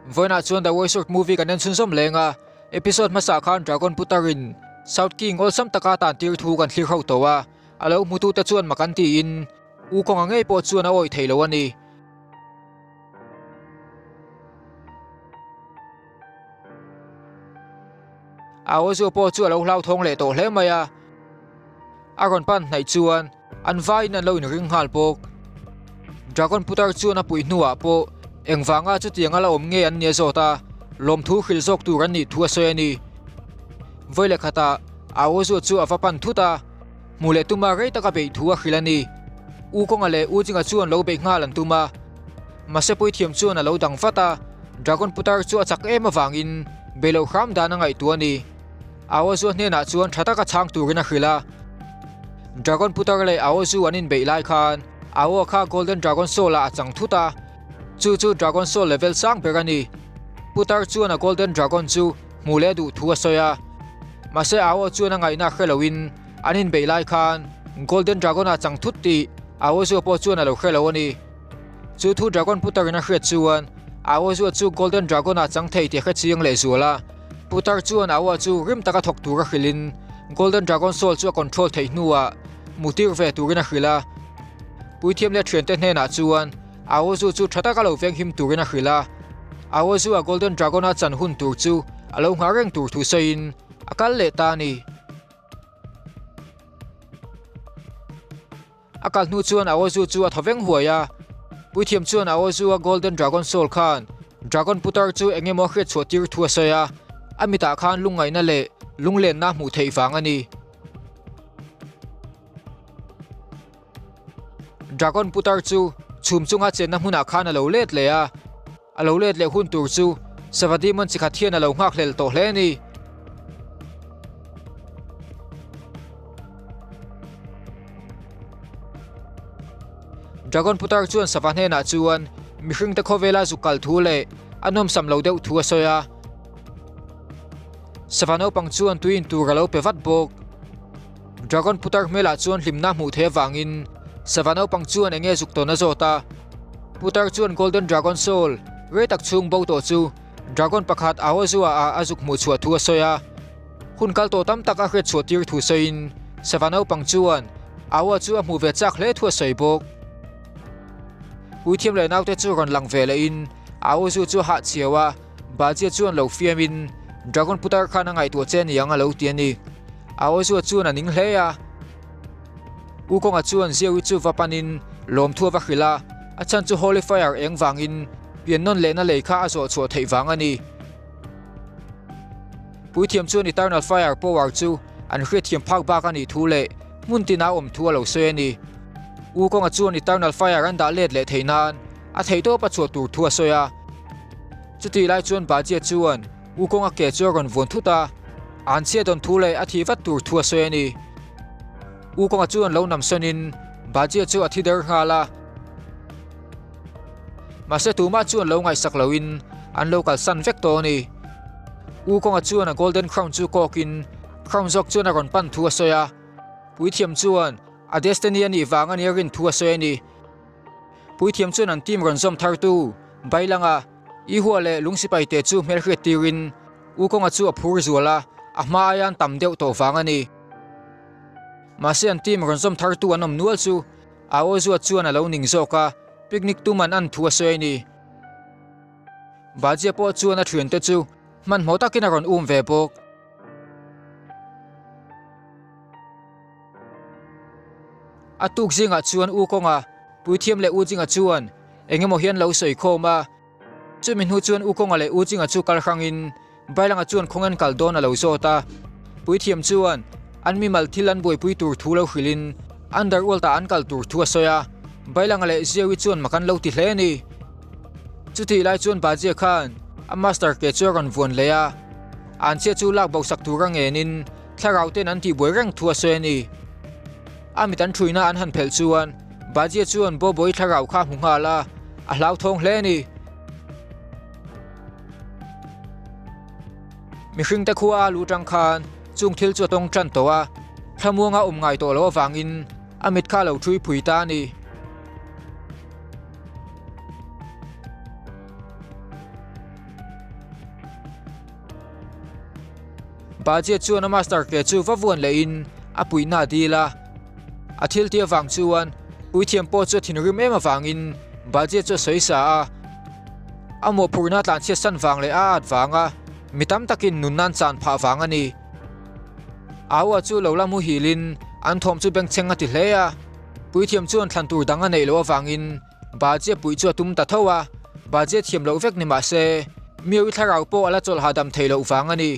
Vawiinah chuan The Waysword movie kan en chhunzawm leng a, episode hmasa khan Dragon Putarin South King awlsam taka tan tir thu kan thlir ho tawh a, a lo hmutute chuan mak an tiin U Kawnga ngei pawh chuan a awih thei lo a ni. Aozu pawh chu a lo hlauthawng leh tawh hle mai a, a rawn pan hnaih chuan an vaiin an lo inring nghal bawk. Dragon putar chuan a puih hnuah pawh engvanga chutianga la awm nge an nia zawt a, lawmthu hrilh zawk tur an nih thu a sawi a ni. Vawi leh khatah Aozu chu a va pan thut a, hmu leh tuma rei taka beih thu a hrilh a ni. U Kawnga leh U Jinga chuan lo beih nghal an tum a, mahse puithiam chuan a lo dang vat a, Dragon putar chu a chak em avangin beih loh hram dan a ngaihtuah a ni. Aozu hnenah chuan tha taka chhang turin a hrilh a. Dragon putar leh Aozu an inbeih lai khan Ao kha Golden Dragon Soul ah a chang thut a, chu chu Dragon Soul level sang ber a ni. Putar chuan a Golden Dragon chu hmuh leh duh thu a sawi a, mahse Ao chuan a ngaihna hre loin an inbeih lai khan Golden Dragon ah chang thut tih Aozu pawh chuan a lo hre lo a ni. Chu thu Dragon Putar in a hriat chuan Aozu chu Golden Dragon ah chang thei tih a hre chiang lehzual a. Putar chuan Aoa chu rim taka thawk tur a hrilhin Golden Dragon Soul chu a control theih hnuah mutir ve turin a hrilh a. Puithiam leh thiante hnenah chuan Aozu chu tha taka lo venghim turin a hrilh a. Aozu a Golden Dragon a chan hun tur chu a lo nghah reng tur thu sawiin a kal leh ta a ni. A kal hnu chuan Aozu chu a thaw veng huai a, puithiam chuan Aozu a Golden Dragon Soul khan Dragon Putar chu eng emaw hriat chhuah tir thu a sawi a, a mitah khan lungngaihna leh lunglenna hmuh theih vang a ni. Dragon Putar chu chhum chunga chenna hmunah khan a lo let leh a, a lo let leh hun tur chu sava demon chi khat hian a lo nghak hlel tawh hle a ni. Dragon putar chuan sava hnenah chuan mihringte khawvela zuk kal thu leh a nawmsam lo deuh thu a sawi a. Sava naupang chuan tui in tur a lo pe vat bawk. Dragon putar hmelah chuan hlimna hmuh theih avangin sava naupang chuan enge zuk tawn a zawt a. Putar chuan Golden Dragon Soul rei tak chhung bo tawh chu Dragon pakhat Aozua ah a zuk hmuh chhuah thu a sawi a. Hun kal tawh tam tak a hriat chhuah tir thu sawiin sava naupang chuan Aoa chu a hmuh ve chak hle thu a sawi bawk. Puithiam leh naute chu rawn lang ve lehin Aozu chu a hahchhiau a. Bajia chuan lo fiamin, Dragon putar khan a ngaihtuah che aniang a lo ti a ni. Aozua chuan a ning hle a. U Kawnga chuan Ziawi chu va panin lawmthu a va hrilh a, a chhan chu Holy Fire eng vangin pian nawn lehna lei kha a zawh chhuah theih vang a ni. Puithiam chuan Eternal Fire power chu an hriatthiam phak bak a nih thu leh hmun tina awm thu a lo sawi a ni. U Kawnga chuan Eternal Fire an dah let leh theih nan a theihtawp a chhuah tur thu a sawi a. Chutih lai chuan Bajia chuan U Kawnga ke chu a rawn vuan thut a, an chhiat dawn thu leh a thih vat tur thu a sawi a ni. U Kawnga chuan lo nam sawnin Bajia chu a thi der nghal a. Mahse tumah chuan lo ngaihsak loin an lo kalsan vek tawh a ni. U Kawnga chuan a Golden Crown chu kawkin Crown zawk chuan a rawn pan thu a sawi a. Puithiam chuan a destiny a nih vang a nia rin thu a sawi a ni. Puithiam chuan an team rawn zawm thartu Bailanga, Ihua leh Lungsipaite chu hmelhriat tirin U Kawnga chu a phur zual a, a hma aia an tam deuh tawh vang a ni. Mahse an team rawn zawm thartu an awm nual chu Aozua chuan a lo ning zawk a, picnic tum an an thu a sawi a ni. Bajia pawh chuan a thiante chu hmanhmawh takin a rawn um ve bawk. A tuk zingah chuan U Kawnga, Puithiam leh U Jinga chuan eng emaw hian lo sawi khawm a. Chumi hnu chuan U Kawnga leh U Jinga chu kal hrangin Bailanga chuan khawngain kal dawn a lo zawt a. Puithiam chuan an mimal thil an buaipui tur thu lo hrilhin Underworld-ah an kal tur thu a sawi a. Bailanga leh Ziawi chuan mak an lo ti hle a ni. Chutih lai chuan Bajia khan a master ke chu a rawn vuan leh a. Anchhia chu lak bosak tura ngenin Thlarau ten an tihbuai reng thu a sawi a ni. A mit an thuina an han phelh chuan Bajia chuan Bobo-i thlarau kha a hmu nghal a, a hlauthawng hle a ni. Mihringte khua a lu tang khan chung thil chu a tawng tan tawh a, thlamuanga awm ngai tawh loh avangin a mit kha a lo thui phui ta a ni. Bajia chuan a master ke chu va vuan lehin a puihna a dil a. A thil tih avang chuan puithiam pawh chu a thinrim em avangin Bajia chu a sawi sa a. A mawhphurhna tlanchhiat san vang leh a at vanga mi tam takin nunna an chan phah vang a ni. Aua chu lo la muhilin an thawm chu bengchheng a ti hle a. Puithiam chuan thlan tur dang a neih loh avangin Bajia puih chu a tum ta tho a, Bajia thiam loh vek ni mah se, Miawi thlarau pawh a la chawlh hahdam thei loh vang a ni.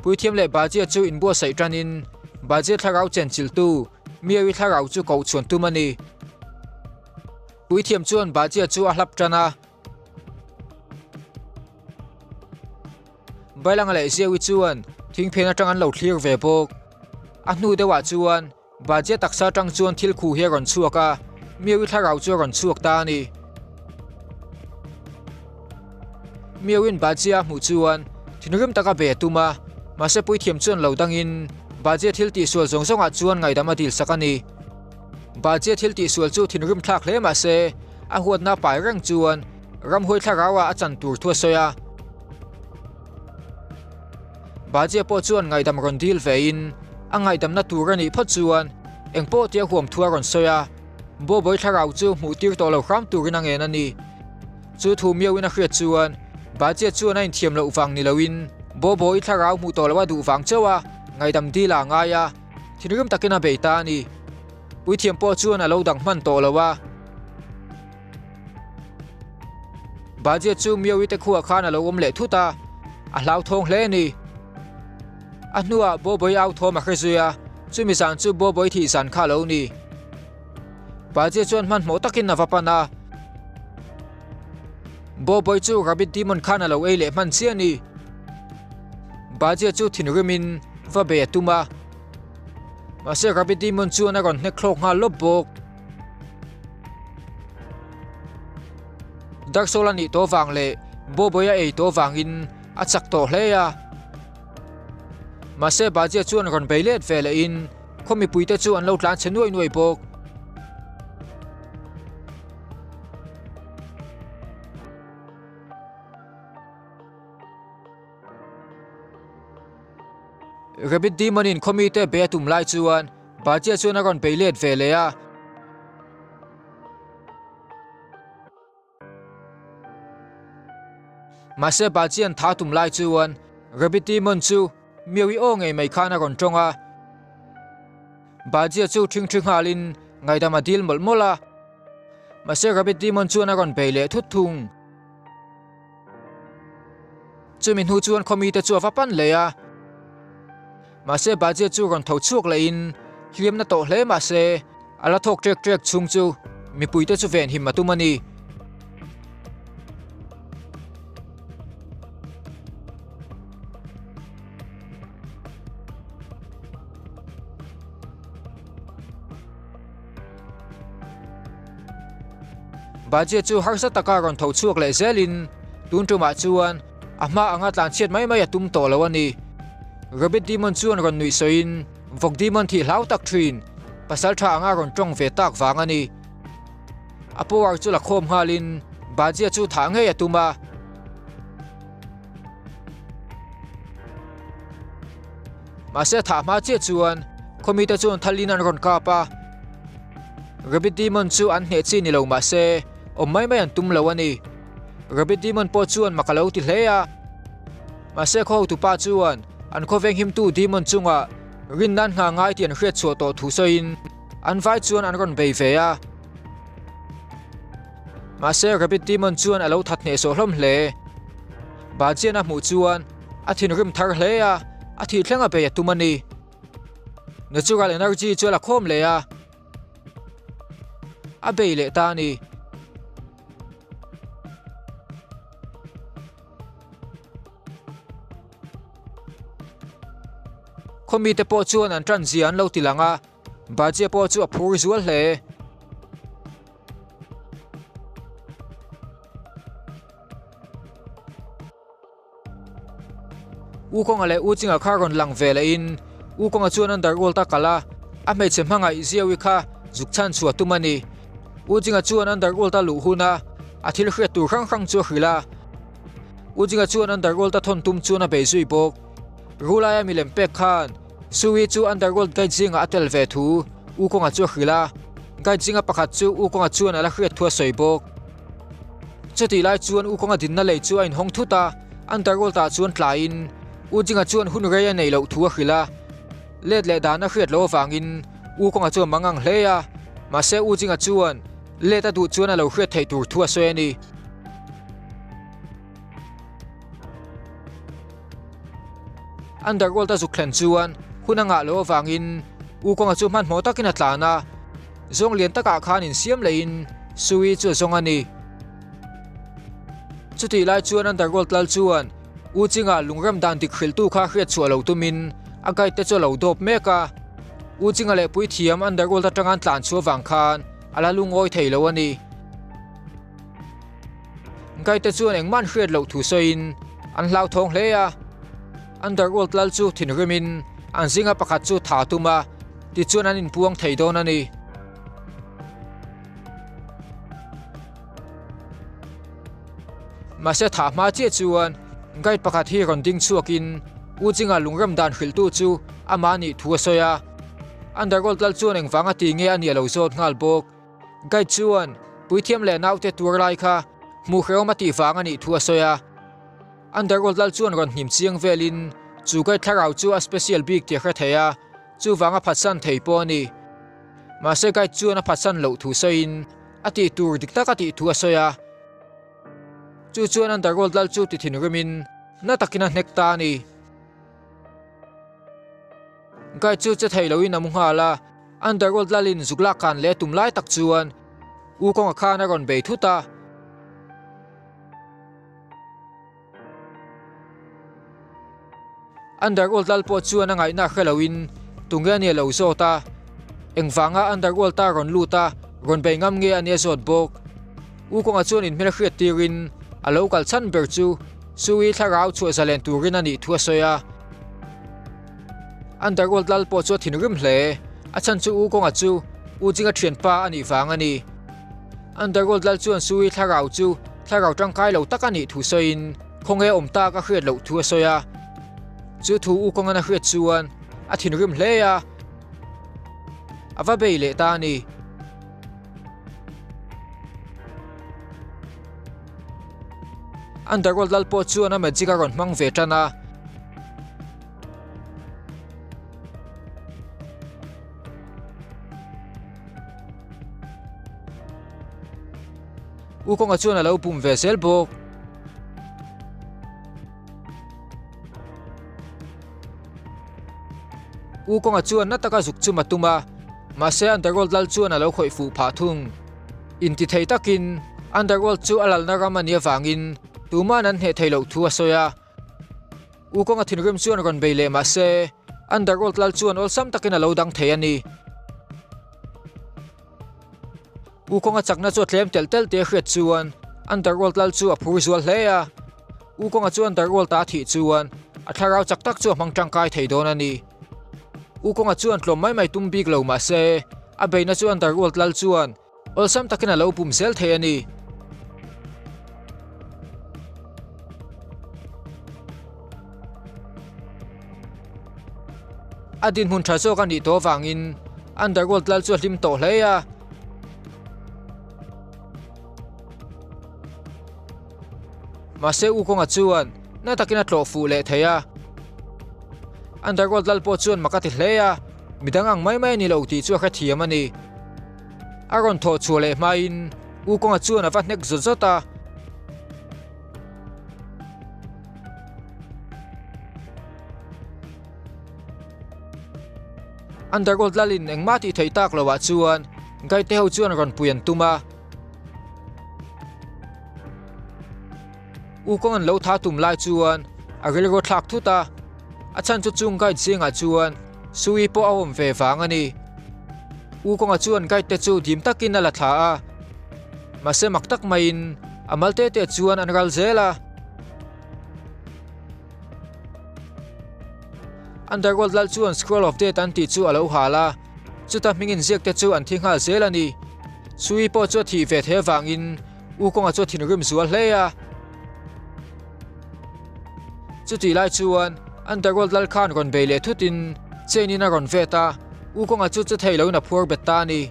Puithiam leh Bajia chu inbuatsaih tanin Bajia thlarau chenchilhtu Miawi thlarau chu koh chhuan tum a ni. Puithiam chuan Bajia chu a hlap tan a. Bailanga leh Ziawi chuan thingphen atang an lo thlir ve bawk. A hnu deuhah chuan Bajia taksa atang chuan thil khu hi a rawn chhuak a, Miawi thlarau chu a rawn chhuak ta a ni. Miawiin Bajia a hmuh chuan thinrim taka be a tum a, mahse puithiam chuan lo dangin Bajia thil tihsual zawng zawngah chuan ngaidam a dilsak a ni. Bajia thil tihsual chu thinrim thlak hle mah se, a huatna pai reng chuan ramhuai thlarauah a chan tur thu a sawi a. Bajia pawh chuan ngaihdam rawn dil vein a ngaihdamna tur a nih phawt chuan engpawh tia huam thu a rawn sawi a, Bobawi thlarau chu hmuh tir tawh lo hram turin a ngen a ni. Chu thu miauin a hriat chuan Bajia chuan a inthiam loh vang ni loin Bobawi thlarau hmuh tawh loh a duh vang chauh a ngaihdam dil a ngai a. Thinrim takin a bei ta a ni. Puithiam pawh chuan a lo dang hman tawh lo a. Bajia chu Miawi te khuah khan a lo awm leh thut a, a hlauthawng hle a ni. A hnuah Bawbawi au thawm a hre zui a, chumi zan chu Bawbawi thih zan kha a lo ni. Bajia chuan hmanhmawh takin a va pan a. Bawbawi chu Rabbit Demon khan a lo ei leh hman chiah a ni. Bajia chu thinrimin va bei a tum a. Mahse Rabbit Demon chuan a rawn hnek thlawk nghal lawp bawk. Dark Soul a nih tawh vang leh Bawbawi a ei tawh vangin a chak tawh hle a. Mahse Bajia chuan rawn bei let ve lehin khaw mipuite chu an lo tlan chhe nuai nuai bawk. Rabbit Demon in khaw mite bei a tum lai chuan Bajia chuan a rawn bei let ve leh a. Mahse Bajian tha tum lai chuan Rabbit Demon chu Miawi aw ngei mai khan a rawn tawng a. Bajia chu ṭhingṭhi nghalin ngaihdam a dil mawlh mawlh a. Mahse Rabbit Demon chuan a rawn bei leh thut thung. Chumi hnu chuan khaw mite chu a va pan leh a. Mahse Bajia chu rawn tho chhuak lehin hliamna tawh hle mahse a la thawk ṭek ṭek chhung chu mipuite chu venhim a tum a ni. Bajia chu harsa taka rawn tho chhuak leh zelin tun tumah chuan a hma anga tlanchhiat mai mai a tum tawh lo a ni. Rabbit Demon chuan rawn nuih sawiin Vawk Demon thih hlau tak thin pasal tha anga rawn tawng ve tak vang a ni. A power chu la khawm nghalin Bajia chu thah ngei a tum a. Mahse thah hma chiah chuan khawmite chuan thalin an rawn kap a. Rabbit Demon chu an hneh chi ni lo mahse awm mai mai an tum lo a ni. Rabbit Demon pawh chuan mak a lo ti hle a. Mahse khaw hotupa chuan an khawveng himtu Demon chungah rinna an nghah ngai tih an hriat chhuah tawh thu sawiin an vai chuan an rawn bei ve a. Mahse Rabbit Demon chuan a lo that hnehsawh hlawm hle. Bajian a hmuh chuan a thinrim thar hle a, a thih thleng a bei a tum a ni. Natural energy chu a la khawm leh a, a bei leh ta a ni. Khaw mite pawh chuan an tan zia an lo ti lang a, Bajia pawh chu a phur zual hle. U Kawnga leh U Chinga kha rawn lang ve lehin U Kawnga chuan Underworld a kal a, a hmeichhe hmangaih Ziawi kha zuk chhan chhuah tum a ni. U Chinga chuan Underworld a luh huna a thil hriat tur hrang hrang chu a hrilh a. U Chinga chuan Underworld a thawn tum chuan a bei zui bawk. Rulaia milem pek khan Sui chu Underworld Guide zingah a tel ve thu Wukong-a chu a hrilh a, Guide zinga pakhat chu Wukong-a chuan a la hriat thu a sawi bawk. Chutih lai chuan Wukong-a dinna lei chu a inhawng thut a, Underworld-ah chuan tlaiin U Jing-a chuan hun rei a neih loh thu a hrilh a. Let leh dan a hriat loh avangin Wukong-a chu a mangang hle a, mahse U Jing-a chuan let a duh chuan a lo hriat theih tur thu a sawi a ni. Underworld a zuk thlen chuan hun a ngah loh avangin Wukong-a chu hmanhmawh takin a tlan a, zawng lian takah khan insiam lehin Sui chu a zawng a ni. Chutih lai chuan Underworld lal chuan U Ching-a lungrem dan dik hrilhtu kha hriat chhuah lo tumin a guide te chu a lo dawp mek a. U Ching-a leh puithiam Underworld atanga an tlan chhuah vang khan a la lungawi thei lo a ni. Guide te chuan engmah an hriat loh thu sawiin an hlauthawng hle a. Underworld lal chu thinrimin an zinga pakhat chu tha tum a, tichuan an inpuang thei dawn a ni. Mahse thah hma chiah chuan guide pakhat hi rawn ding chhuakin U Chinga lungrem dan hrilhtu chu amah nih thu a sawi a. Underworld lal chuan engvanga ti nge a nih a lo zawt nghal bawk. Guide chuan puithiam leh naute tuar lai kha hmuh hrehawm a tih vang a nih thu a sawi a. Underworld lal chuan rawn hnim chiang velin chu guide thlarau chu a special bik tih a hre thei a, chuvang a phatsan thei pawh a ni. Mahse guide chuan a phatsan loh thu sawiin a tih tur dik tak a tih thu a sawi a. Chu chuan Underworld lal chu ti thinrimin na takin a hnek ta a ni. Guide chu che thei loin a mu nghal a. Underworld lalin zuk lak kan leh tum lai tak chuan U Kawnga khan a rawn bei thut a. Underworld lal pawh chuan a ngaihna hre loin tunge a nia lo zawt a. Engvanga Underworld a rawn lut a, rawn bei ngam nge a nia zawt bawk. U Kawnga chuan inhmel hriat tirin a lo kal chhan ber chu Sui thlarau chhuah zalen turin a nih thu a sawi a. Underworld lal pawh chu a thinrim hle. A chhan chu U Kawnga chu U Jinga thianpa a nih vang a ni. Underworld lal chuan Sui thlarau chu thlarau tangkai lo tak a nih thu sawiin khawnge awm tak a hriat loh thu a sawi a. Chu thu U Kawngan a hriat chuan a thinrim hle a, a va bei leh ta a ni. Underworld lal pawh chuan a magic a rawn hmang ve tan a. U Kawnga chuan a lo bum ve zel bawk. U Kawnga chuan na taka zuk chum a tum a, mahse Underworld lal chuan a lo khawih fuh phah thung. Intithei takin Underworld chu a lalna ram a nih avangin tuma'n an hneh theih loh thu a sawi a. U Kawnga thinrim chuan rawn bei leh mah se, Underworld lal chuan awlsam takin a lo dang thei a ni. U Kawnga chakna chu a tlem telh telh tih a hriat chuan Underworld lal chu a phur zual hle a. U Kawnga chu Underworld ah a thih chuan a thlarau chak tak chu a hmang tangkai thei dawn a ni. U Kawnga chuan tlawm mai mai tum bik lo mah se, a beihna chu Underworld lal chuan Awlsam takin a lo pum zel thei a ni. A dinhmun tha zawk a nih tawh avangin Underworld lal chu a hlim tawh hle a. Mahse U Kawnga chuan na takin a tlawh fuh leh thei a. Underworld lal pawh chuan mak a ti hle a, midang ang mai mai a ni lo tih chu a hrethiam a ni. A rawn thawh chhuah leh hmain U Kawnga chuan a va hnek zawt zawt a. Underworld lalin engmah tih theih tak loah chuan Guide te ho chuan rawn pui an tum a. U Kawnga'n lo tha tum lai chuan a rilru thlak thut a, a chhan chu chung guide zingah chuan Sui pawh a awm ve vang a ni. U Kawnga chuan guide te chu dim takin a la thla a, mahse mak tak maiin a mal te te chuan an ral zel a. Underworld lal chuan Scroll of Death an tih chu a lo hal a, chuta hmingin ziak te chu an thi nghal zel a ni. Sui pawh chu a thih ve the vangin U Kawnga chu a thinrim zual hle a. Chutih lai chuan Underworld lal khan rawn bei leh thutin chain in a rawn vet a, Wukong-a chu che thei loin a phuar bet ta a ni.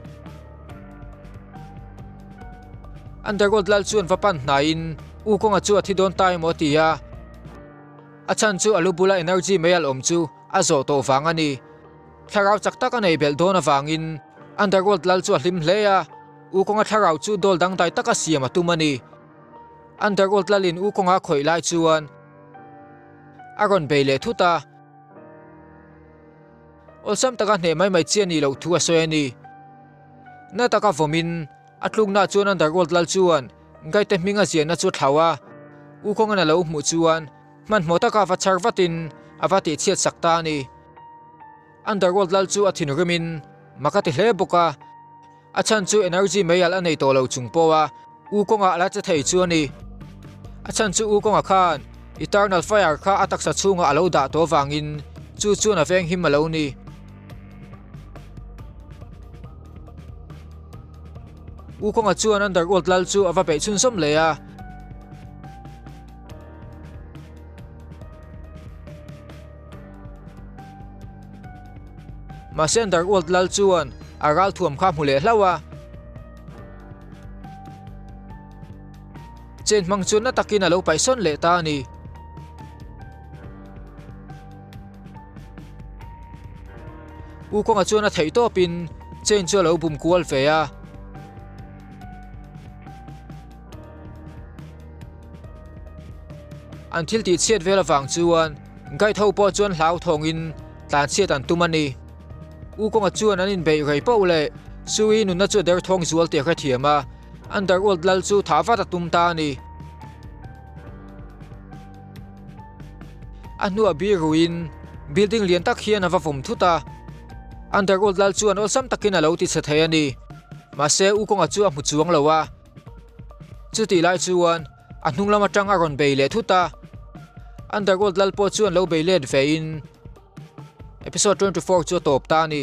Underworld lal chuan va pan hnaiin Wukong-a chu a thi dawn ta emaw a ti a, a chhan chu a lu bula energy mei alh awm chu a zawh tawh vang a ni. Thlarau chak tak a nei belh dawn avangin Underworld lal chu a hlim hle a, Wukong-a thlarau chu dawl dangdai taka siam a tum a ni. Underworld lalin Wukong-a khawih lai chuan a rawn bei leh thut a. Awlsam taka hneh mai mai chi a nih loh thu a sawi a ni. Na taka vawmin a tluknaah chuan Underworld lal chuan Gaite hming a ziahna chu a thlauh a, Wukong-an a lo hmuh chuan hmanhmawh taka va chhar vatin a va tihchhiat sak ta a ni. Underworld lal chu a thinrimin mak a ti hle bawk a. A chhan chu energy mei alh a nei tawh lo chung pawha U Kawnga a la che thei chu a ni. A chhan chu U Kawnga khan Eternal Fire kha a taksa chhungah a lo dah tawh avangin chu chuan a venghim a lo ni. U Kawnga chuan Underworld lal chu a va beih chhunzawm leh a. Mahse Underworld lal chuan a ralthuam kha hmu leh hlauh a. Chen hmang chu na takin a lo paihsawn leh ta a ni. U Kawnga chuan a theih tawpin chain chu a lo bum kual ve a. An thil tih chhiat vel avang chuan guide ho pawh chuan hlauthawngin tlanchhiat an tum a ni. U Kawnga chuan an inbeih rei poh leh Sui nunna chu a derthawng zual tih a hrethiam a, Underworld lal chu thah vat a tum ta a ni. A hnuah bir ruiin building lian tak hian a va vawm thut a, Underworld lal chuan awlsam takin a lo ti chhe thei a ni. Mahse U Kawnga chu a hmu chuang lo a. Chutih lai chuan a hnung lam atang a rawn bei leh thut a, Underworld lal pawh chuan lo bei let vein episode 24 chu a tawp ta a ni.